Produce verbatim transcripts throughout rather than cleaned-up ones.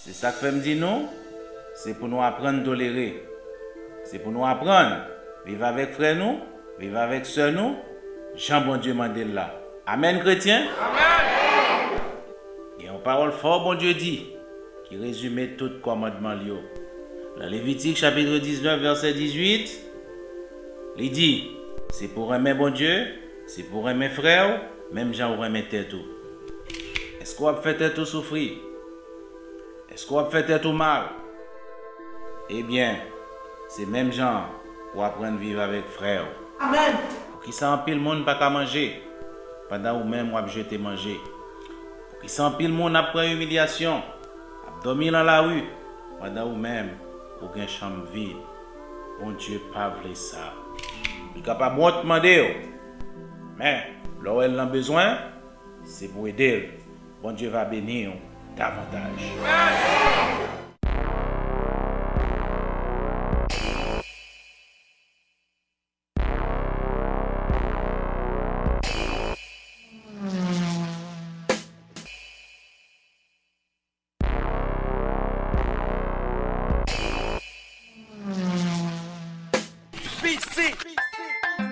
Se sa k fè m di nou, se pou nou aprann tolere. Se pou nou aprann viv avèk frè nou, viv avèk sè nou, jan Bondye mande l la. Amèn, kretyen? Amèn! Gen yon pawòl fò Bondye di, ki rezime tout kòmandman l yo. Nan Levitik chapit diznèf, vèsè dizuit, li di, se pou w renmen Bondye, se pou w renmen frè w, menm jan ou renmen tèt ou. Èske w ap fè tèt ou soufri? Èske w ap fè tèt ou mal? Ebyen, se menm jan an pou w aprann viv avèk frè w. Amèn. Poukisa anpil moun pa ka manje, pandan ou menm w ap jete manje? Poukisa anpil moun ap pran imilyasyon, ap dòmi nan lari, pandan ou menm ou gen chanm vid? Bondye pa vle sa. Li kapab wont mande w, men lè w wè l nan bezwen, se pou w ede l. Bondye va beni w davantaj. Pisi.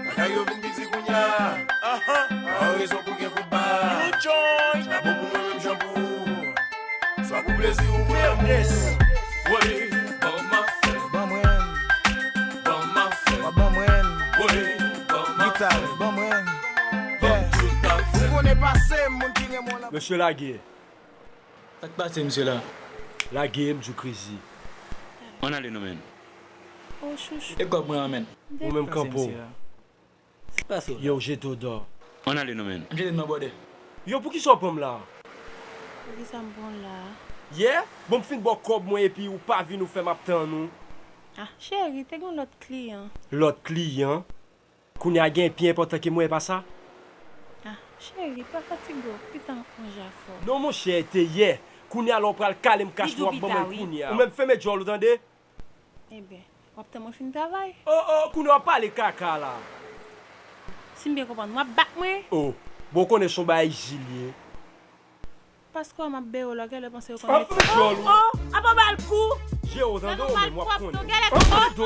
Bagay yo vin piti kounye a. Ahan. Pa rezon pou gen kout ba. New Joy. Chabo pou mwen menm jan pou ou. Swa pou plezi ou pou lanmou. Yes. Woy, ban m afè. Ban mwen. Ban m afè. Wa ban mwen. Woy, ban m afè. Gita, ban mwen. Ban m tout afè. Ou konnen pase m, moun ki renmen w lan. Mesye lage. Sa k pase, mesye la? Lage, m di w, Crazy. Ann ale non, menn. Oh, chouchou. E kòb mwen an, menn? Ou menm kanpe w. Sa k pase w la? Yo, jete w dò. Ann ale non, menn. M jete m nan bòdè. Yo, poukisa w pran m la? Poukisa m pran w la? Yè? Bon, m fin ba w kòb mwen epi ou pa vin, ou fè m ap tann ou. Ah, cheri, te gen lòt kliyan. Lòt kliyan? Kounye a gen pi enpòtan ke mwen, e pa sa? Ah, cheri, pa fatige w, pitan manje a fò. Non, monchè, te yè. Kounye a la w pral kale m kach mwen w ap ban mwen l kounye a. Ou menm fèmen djòl ou, tande? Ebyen, w ap tann mwen fin travay. Oh, oh, kounye a w ap pale kaka la. Si m byen konprann, w ap bat mwen? Oh, bon, w konnen se yon bagay zi l ye. Paske w ap bere w la, genlè panse yo konn mete. Oh, oh, oh, ap anba l kou. Je w tande w menm w ap konnen. Genlè, oh, oh, ap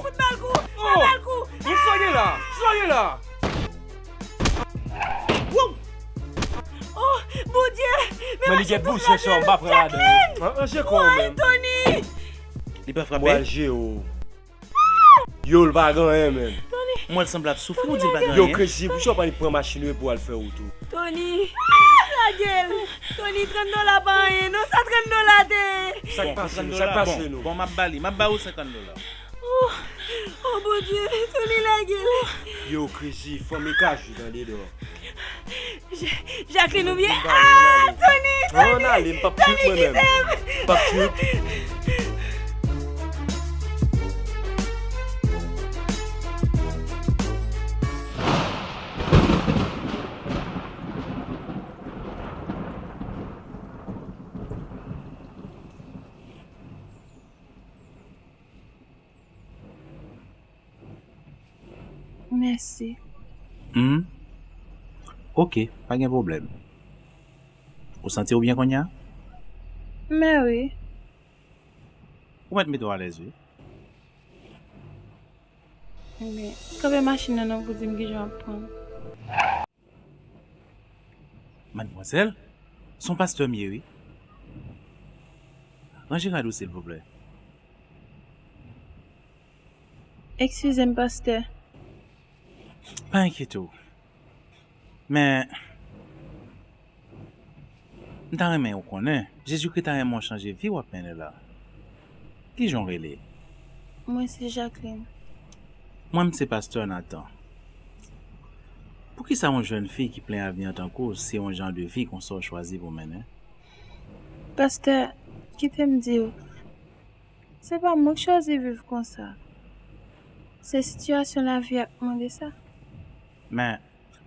fout bal kou. Bal kou. Sa gen la? Sa gen la? Wouw! Oh, Bondye! Men li gen bouz se sa, m pa pran ladan. Jacqueline! An, an, je kò w menm. Tony! Li pa frape. Bwal je w. Yo, l pa gen anyen, menm. Tony! M wè l sanble ap soufri, ou di l pa gen anyen. Yo, Crazy, poukisa w pa annik pran machin ou epi w al fè wout ou? Tony! Lage l! Tony, trant dola pa anyen, non, sa trant dola te ye? Sa k pase nou? Sa k pase nou? Bon, bon, m ap ba li, m ap ba ou senkant dola. Oh, oh, Bondye, Tony, lage l. Yo, Crazy, fanmi kajou, tande dò. Ja-, Jacqueline, ou byen? Ah, Tony, Tony, Tony, kite m. Ann ale, m p ap trip mwen menm. M p ap trip. Mèsi. Hmm. Oke, pa gen pwoblèm. Ou santi w byen kounye a? Men wi. Ou mèt mete w alèz, wi. Ebyen, kanpe machin nan non pou di m kijan w ap pran. Madmwazèl, se yon pastè m ye, wi. Ranje rad ou, silvouplè. Eskize m, pastè. Pa enkyete w. Men, m ta renmen w konnen, Jezikri ta renmen w chanje vi w ap mennen la. Kijan w rele? Mwen se Jacqueline. Mwen, m se pastè Nathan. Poukisa yon jèn fi ki plen avni an tankou w, se yon jan de vi konsa w chwazi pou mennen? Pastè, kite m di w, se pa mwen k chwazi viv konsa. Se sitiyasyon lavi a k mande sa. Men,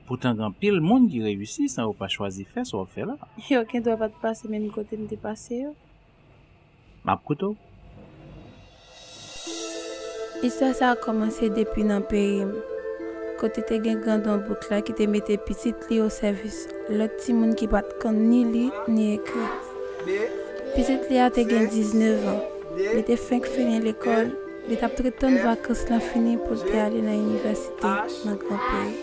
poutan gen anpil moun ki reyisi san yo pa chwazi fè sa w ap fè la. Yo gendwa pa t pase menm kote m te pase yo. M ap koute w. Istwa sa a kòmanse depi nan peyi m, kote te gen grandon bout la ki te mete pitit li osèvis lòt timoun ki pa t konn ni li ni ekri. Pitit li a te gen diznèf an. Li te fenk fini lekòl, li t ap ret tann vakans lan fini pou l te ale nan inivèsite nan gran peyi.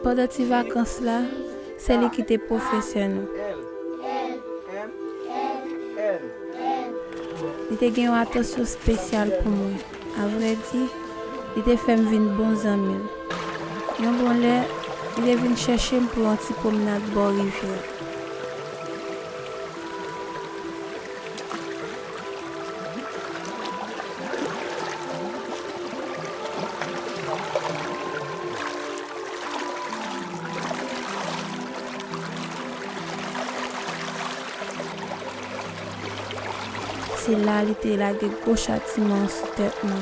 Pandan ti vakans la, se li ki te pwofesè nou. Li te gen yon atansyon espesyal pou mwen. Avrèdi, li te fè m vin bon zanmi l. Yon bon lè, li te vin chèche m pou yon ti pwomnad bò rivyè. Se la li te lage gwo chatiman an sou tèt mwen.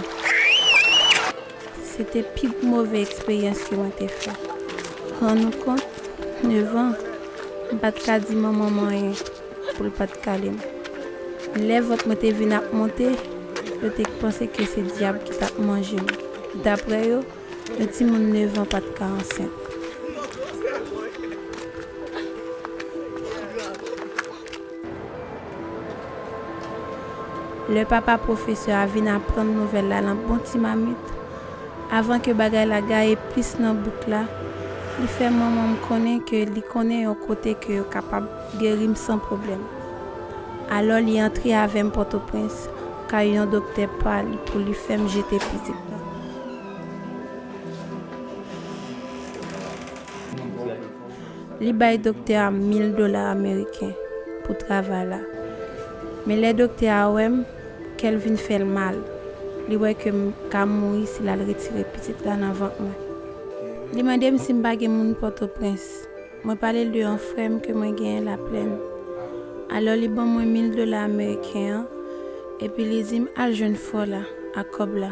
Se te pi move eksperyans ke mwen te fè. Rann ou kont, nèf an, m pa t ka di manman m anyen pou l pa t kale m. Lè vant mwen te vin ap monte, yo te panse ke se dyab ki t ap manje m. Daprè yo, yon timoun nèf an pa t ka ansent. Lè papa pwofesè a vin aprann nouvèl la nan bon ti mamit, avan ke bagay la gaye plis nan bouk la, li fè manman m konnen ke li konnen yon kote ke yo kapab geri m san pwoblèm. Alò, li antre avè m Pòtoprens, kay yon doktè pa li pou li fè m jete pitit la. Li bay doktè a mil dola ameriken pou travay la. Men lè doktè a wè m, kè l vin fè l mal. Li wè ke m ka mouri si l al retire pitit la nan vant mwen. Li mande m si m pa gen moun Pòtoprens. Mwen pale l de yon frè m ke mwen genyen Laplèn. Alò, li ban mwen mil dola ameriken an, epi li di m al jwenn frè w la ak kòb la.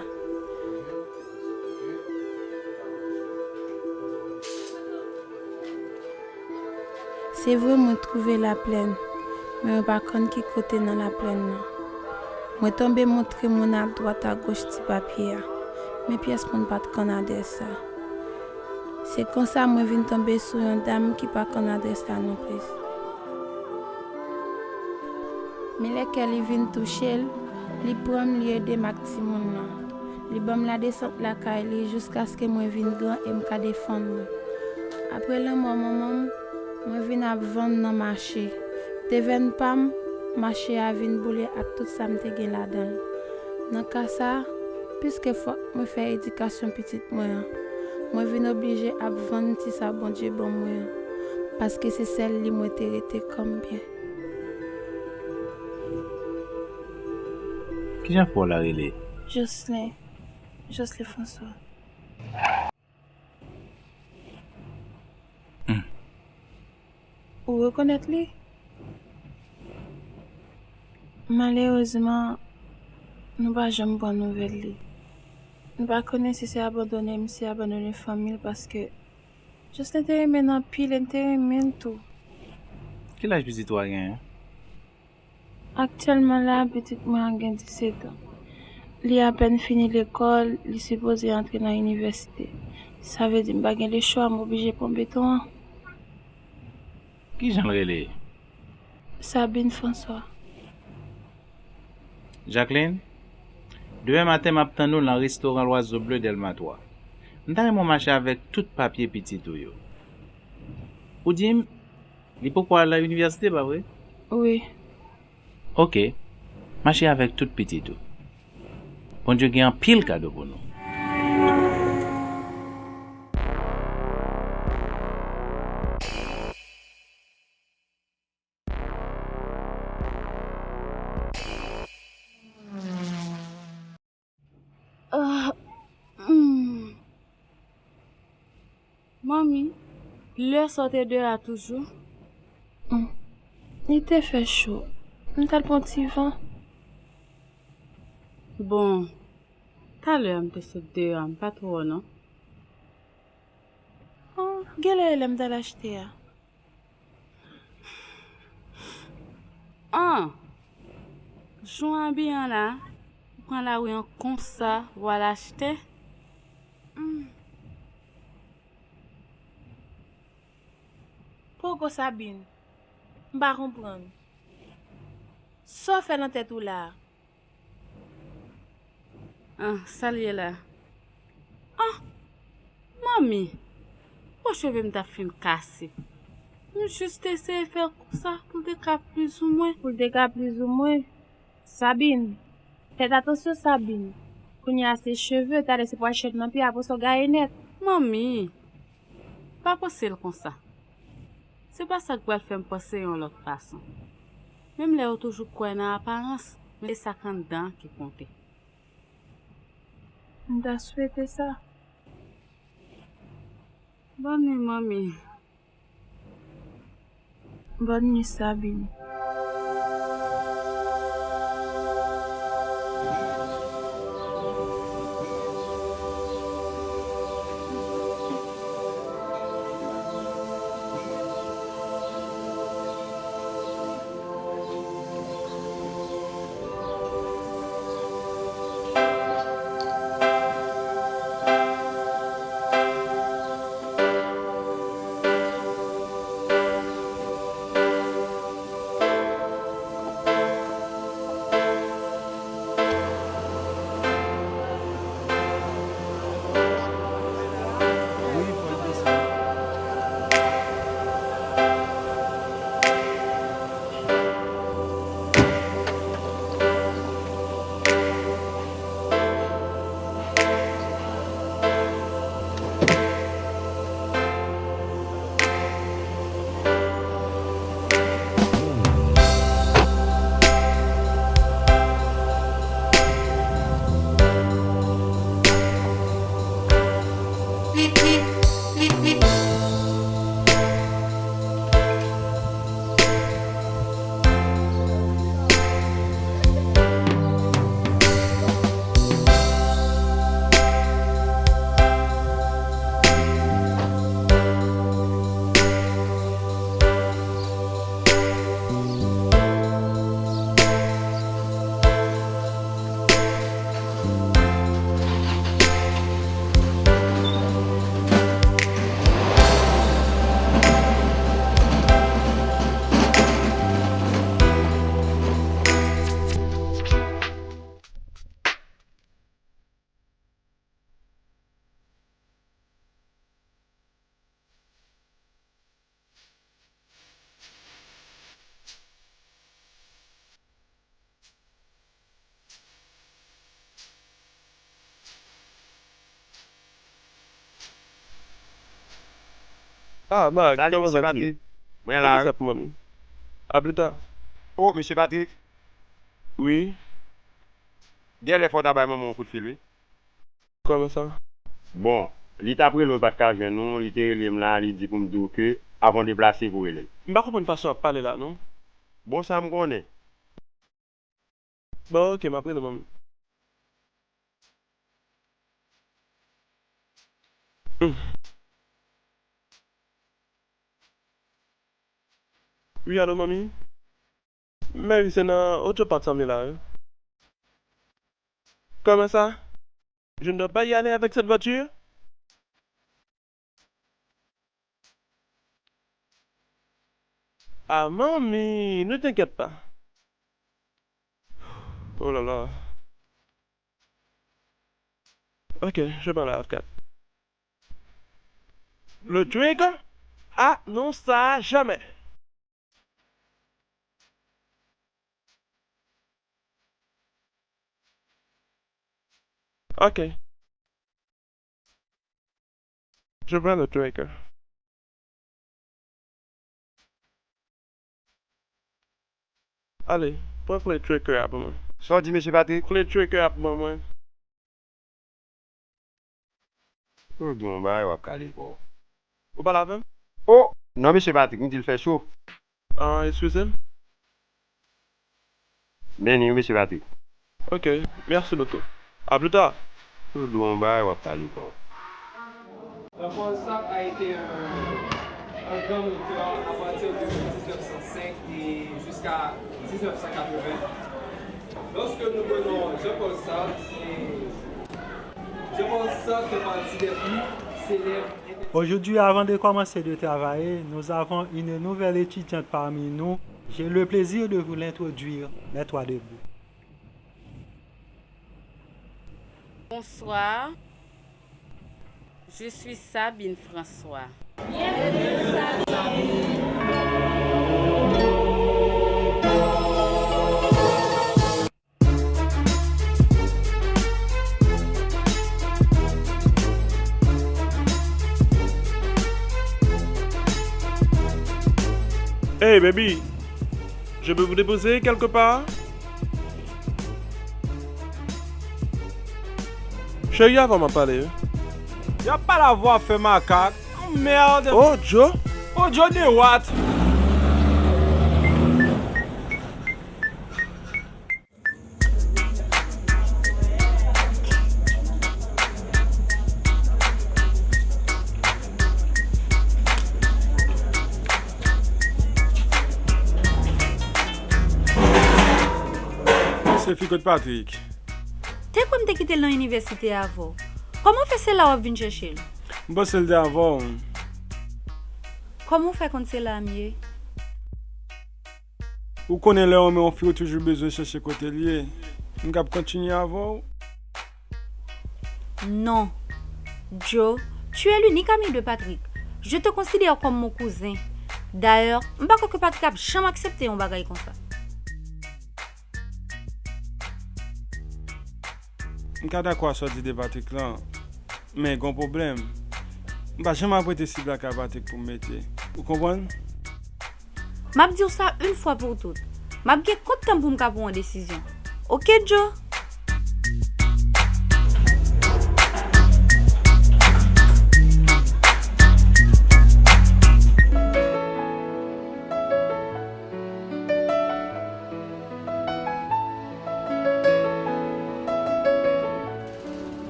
Se vre, mwen twouve Laplèn, men mwen pa konn ki kote nan Laplèn nan. Mwen tonbe montre moun adwat agoch ti papye a, men pyès moun pa t konn adrès sa. Se konsa mwen vin tonbe sou yon dam ki pa konn adrès la nonplis. Men lè kè li vin touche l, li pran m, li ede m ak timoun nan. Li ban m ladesant lakay li jiskaske mwen vin gran e m ka defann mwen. Apre lanmò manman m, mwen vin ap vann nan mache. Devèn pa m, mache a vin boule ak tout sa m te gen ladan l. Nan ka sa a, piske fòk mwen fè edikasyon pitit mwen an, mwen vin oblije ap vann ti sa Bondye ban mwen an, paske se sèl li mwen te rete kòm byen. Kijan frè w la rele? Jocelyn. Jocelyn François. Hmm. Ou rekonèt li? Malerezman, nou pa janm pran nouvèl li. Nou pa konnen si se abandone misye abandone fanmi l, paske Jocelyn te renmen n anpil e n te renmen l tou. Ki laj pitit ou a genyen? Aktyèlman la, pitit mwen an gen disèt an. Li apèn fini lekòl, li sipoze antre nan inivèsite. Sa vle di m pa gen lechwa, m oblije pran beton an. Kijan l rele? Sabine François. Jacqueline, demen maten m ap tann ou nan restoran Lwazo Ble Dèlma twa. M ta renmen w mache avèk tout papye pitit ou yo. Ou di m, li poko al nan inivèsite, pa vre? Wi. Oke. Mache avèk tout pitit ou. Bondye gen anpil kado pou nou. Ah, hmm. Manmi, lè sa w te deyò a toujou? Hmm. Li te fè cho. M t al pran ti van. Bon, talè a m te sot deyò a, m pa t wè w non. Ah, genlè e lè m t al achte a. An! Jan w abiye an la, ou pran lari an konsa, w al achte? Hmm. Poko Sabine, m pa konprann. Sa w fè nan tèt ou la a? Ah, sa l ye la? Ah, manmi, bon, cheve m t ap fin kase. M jis te eseye fè l konsa pou l te ka plizoumwen. Pou l te ka plizoumwen. Sabine, fèt atansyon, Sabine. Kounye a se cheve, talè se pral chèn nan pye, apre sa w gaye nèt. Manmi, pa panse l konsa. Se pa sa k pral fè m panse yon lòt fason. Menm lè yo toujou kwè nan aparans, men se sa k anndan an ki konte. M ta swete sa. Bòn nwi, manmi. Bòn nwi, Sabine. Ah, Marc, kòman sa ye? Mwen la. Kòman sa pou mwen? A pli ta. Oh, mesye Patrick. Wi. Genlè fò w ta bay manman w yon kout fil, wi. Kòman sa? Bon, li t ap rele w, li pa t ka jwenn ou, li te rele m la, li di pou m di w ke avan w deplase pou w rele l. M pa konprann fason w ap pale la, non. Bon, sa m konnen. Bon, ok, m ap rele manmi. Hmm. Wi, alo, manmi? Men wi, se nan Autopark sa m ye la, wi. Comment ça? Je ne dois pas y aller avec cette voiture? Ah, manmi, ne t'inquiète pas. Oh là là. Ok, je prends la quatre. Le truc? Ah, non, ça, jamais. Ok. Je prends le truc. Ale, pran kle tracker a pou mwen. Sa w di, mesye Patrick? Kle tracker a pou mwen, mwen. Ou gen yon bagay w ap kale kò w. Ou pale avè m? Oh! Non, mesye Patrick, m di l fè cho. Ah, eskize m. Men li wi, mesye Patrick. Ok, merci beaucoup. À plus tard. Ou di yon bagay, w ap pale ankò. La Polsat a été un, un grand moteur à partir de mille neuf cent cinq et jusqu'à mille neuf cent quatre-vingts. Lorsque nous prenons Jean-Paul Sartre, et Jean-Paul Sartre fait partie des plus célèbres Aujourd'hui, avant de commencer de travailler, nous avons une nouvelle étudiante parmi nous. J'ai le plaisir de vous l'introduire, Maître Adebou. Bonsoir. Je suis Sabine François. Hey baby, je peux vous déposer quelque part? Cheri, avan m ap pale wi. Y ap pale avè w ap fè makak. Anmèd. Oh Joe. Oh Joe de what? Se fi kot Patrick. Te kwè m te kite l nan inivèsite avè w. Kòman w fè se la w ap vin chèche l? M panse l te avè w. Kòman w fè konn se la m ye? Ou konnen lè w renmen yon fi ou toujou bezwen chèche kote l ye. M kab kontinye avè w? Non. Joe, tu es l'unique ami de Patrick. Je te considère comme mon cousin. D'ailleurs, m pa kwè ke Patrick ap janm aksepte yon bagay konsa. M ka dakò a sa w di de Patrick lan, men gon pwoblèm. M pa janm ap rete sibla ka Patrick pou m mete. Ou konprann? M ap di w sa yon fwa pou tout. M ap gen kont tan pou m ka pran yon desizyon. Oke, Joe?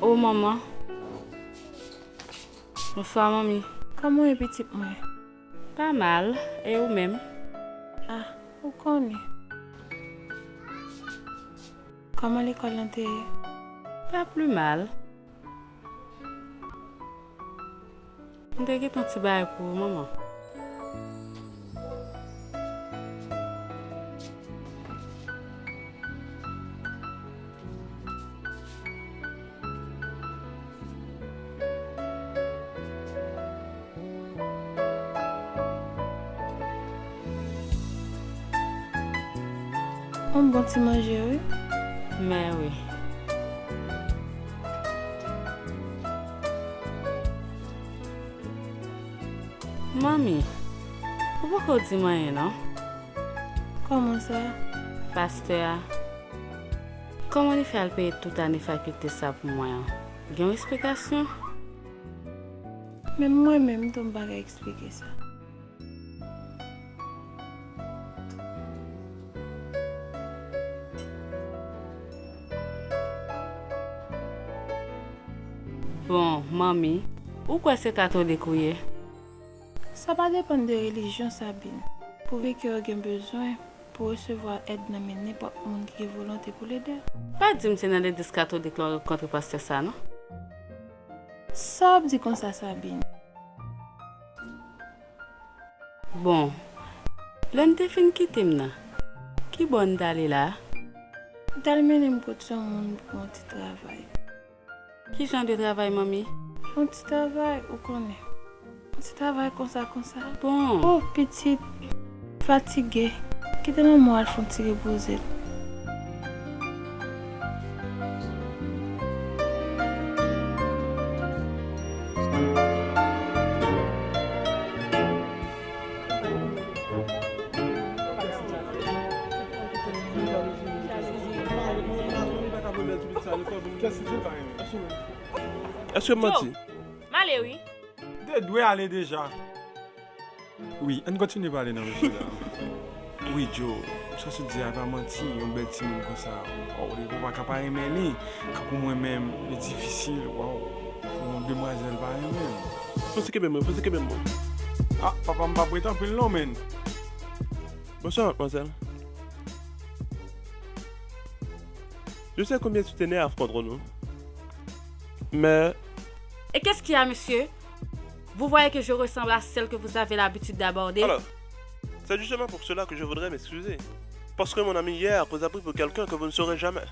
O manman. Bonswa manmi. Kòman w ye pitit mwen? Pa mal, e ou menm? Ah, ou konnen. Kòman lekòl lan te ye? Pa pli mal. M te gen yon ti bagay pou ou, manman. Yon bon ti manje, wi. Mèwi. Manmi, ou poko di m anyen, non? Kòman sa? Pastè a, kòman li fè al peye tout ane fakilte sa pou mwen an? Gen yon esplikasyon? Menm mwen menm tou m pa ka eksplike sa. Bon, manmi, ou kwè se katolik ou ye? Sa pa depann de relijyon, Sabine. Pouvi ke w gen bezwen pou w resevwa èd nan men nenpòt moun ki gen volonte pou l ede w. Pa di m se nan legliz katolik la w rankontre pastè sa, non? Sa w ap di konsa, Sabine? Bon, lè n te fin kite m nan, kibò n t ale la? M t al mennen m kot yon moun pou yon ti travay. Ki jan de travay, manmi? Yon ti travay, ou konnen. Yon ti travay konsa, konsa. Bon. Oh, pitit, fatige. Kite manman w al fè yon ti repoze l. Èske m manti? M ale wi. M te dwe ale deja. Wi, ann kontinye pale nan mesye a. Wi, Joe, sa w sot di a pa manti, yon bèl timoun konsa, waw, li papa ka pa renmen li, kankou mwen menm, li difisil, waw, pou yon demwazèl pa renmen m. Fò se kenbe mwen, fò se kenbe mwen. Ah, papa, m p ap ret anpil non, menn. Bonswa, madmwazèl. Je sais combien tu t'énerves contre nous. Mais... Et qu'est-ce qu'il y a, monsieur? Vous voyez que je ressemble à celle que vous avez l'habitude d'aborder? Alors, C'est justement pour cela que je voudrais m'excuser. Parce que mon ami hier vous a pris pour quelqu'un que vous ne serez jamais.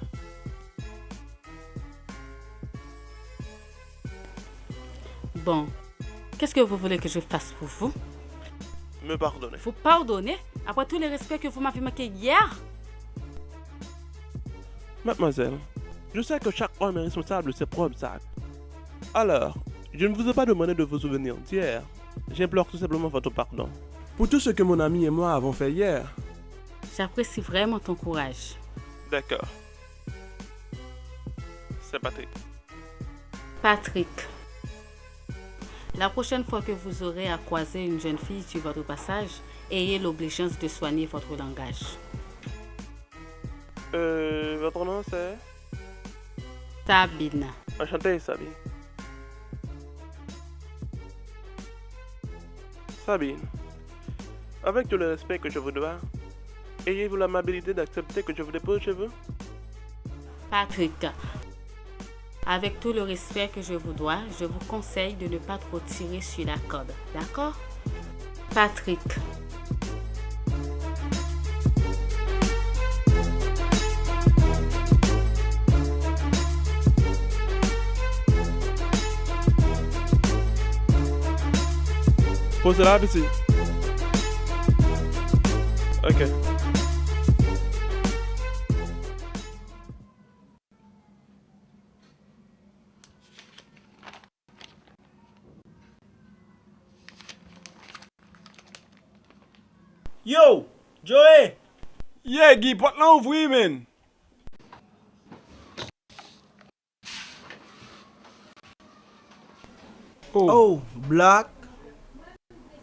Bon, qu'est-ce que vous voulez que je fasse pour vous? Me pardonner. Vous pardonner après tout le respect que vous m'avez manqué hier? Mademoiselle, je sais que chaque homme est responsable de ses propres actes. Alors, je ne vous ai pas demandé de vous souvenir d'hier. J'implore tout simplement votre pardon. Pour tout ce que mon ami et moi avons fait hier. J'apprécie vraiment ton courage. D'accord. C'est Patrick. Patrick, la prochaine fois que vous aurez à croiser une jeune fille sur votre passage, ayez l'obligeance de soigner votre langage. Euh, votre nom c'est? Sabine. Enchanté, Sabine. Sabine, avec tout le respect que je vous dois, ayez-vous l'amabilité d'accepter que je vous dépose chez vous? Patrick, avec tout le respect que je vous dois, je vous conseille de ne pas trop tirer sur la corde, d'accord? Patrick. Poze la, pitit. Ok. Yo! Joe! Yeah, Guy, pòt lan ouvri, man! Oh, Black.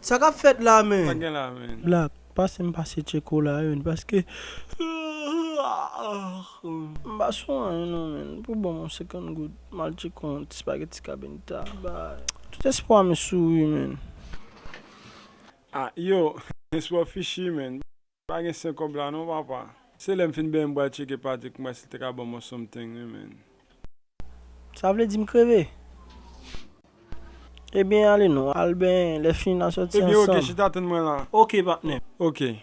Sa k ap fèt la, man? Sa gen la, man? Black, pase m pase tcheko la, wi, paske m pa sou anyen non, man. Pou ban m yon senkant goud, m al tcheke yon ti spaghetti carbenita. Bay. Tout espwa m sou, wi, man. Ah, yo, espwa fichi, man. Pa gen sen kòb la non, papa. Se lè m fin benyen m pral tcheke Patrick, m wè si l te ka ban m yon something, wi, man. Sa vle di m kreve? Ebyen, ale non, al benyen, lè fini n a sòti ansanm. Ebyen, ok, chita tann mwen la. Ok, patnè. Ok.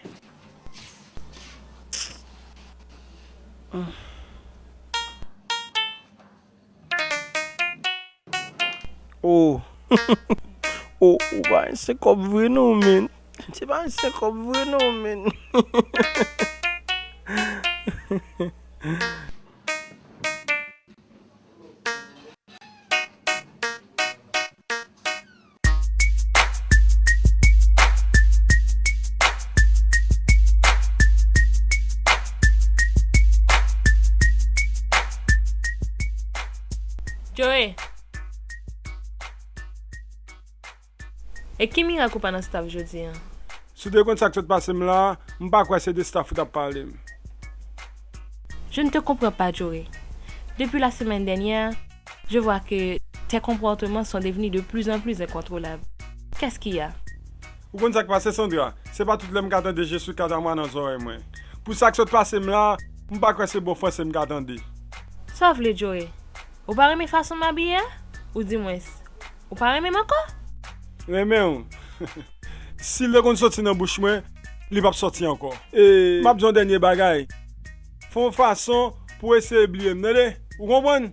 Oh. Oh, ou pa ansyen kòb vre non, man. Se pa ansyen kòb vre non, man. Joe. E ki mirak ou pa nan staff jodi a? Si w te konn sa k sot pase m la, m pa kwè se de staff ou t ap pale m. Je ne te comprends pas, Joe. Depuis la semaine dernière, je vois que tes comportements sont devenus de plus en plus incontrôlables. Qu'est-ce qu'il y a? Ou konn sa k pase, Sandra? Se pa tout lè m ka tande Jesu Catamount nan zòrèy mwen. Pou sa k sot pase m la, m pa kwè se bon franse m ka tande. Sa w vle, Joe? Ou pa renmen fason m abiye a? Ou di mwens, ou pa renmen m ankò? Renmen w? Si l te konn soti nan bouch mwen, li p ap sòti ankò. E m ap di w yon dènye bagay. Fè yon fason pou w eseye bliye m, tande? Ou konprann?